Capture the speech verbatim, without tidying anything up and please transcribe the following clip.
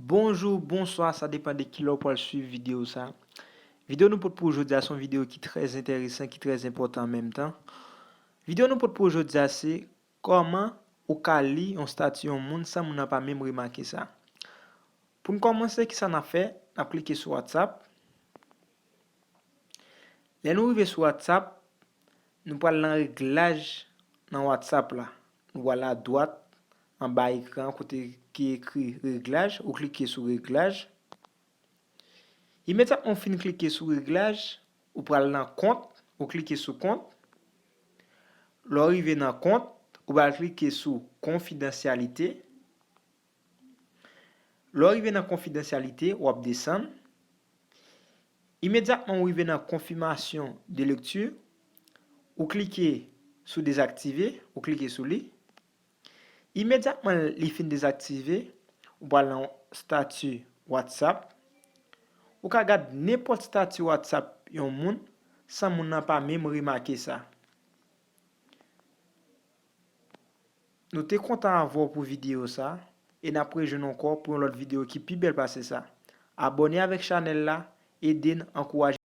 Bonjou, bonswa, sa depann de kilè w pral swiv videyo sa. Videyo nou pot pou ou jodi a se yon videyo ki trè enteresan, ki trè enpòtan an menm tan. Videyo nou pot pou ou jodi a se kòman ou ka li yon stati yon moun san moun nan pa menm remake sa. Pou n kòmanse, kisa n ap fè? N ap klike sou WhatsApp. Lè nou rive sou WhatsApp, nou pral nan reglaj nan WhatsApp la. Nou pral adwat anba ekran kote ki ekri reglaj, ou klike sou reglaj. Imedyatman w fin klike sou reglaj, ou pral nan kont, ou klike sou kont. Lè w rive nan kont, ou pral klike sou konfidansyalite. Lè w rive nan konfidansyalite, w ap desann. Imedyatman w rive nan konfimasyon de lekti, ou klike sou dezaktive, ou klike sou li. Imedyatman li fin dezaktive, ou pral nan stati WhatsApp. Ou ka gad nenpòt stati WhatsApp yon moun san moun nan pa menm remake sa. Nou te kontan avè w pou videyo sa, e n ap rejwenn ankò pou yon lòt videyo ki pi bèl pase sa. Abòne avèk chanèl la, ede n ankouraje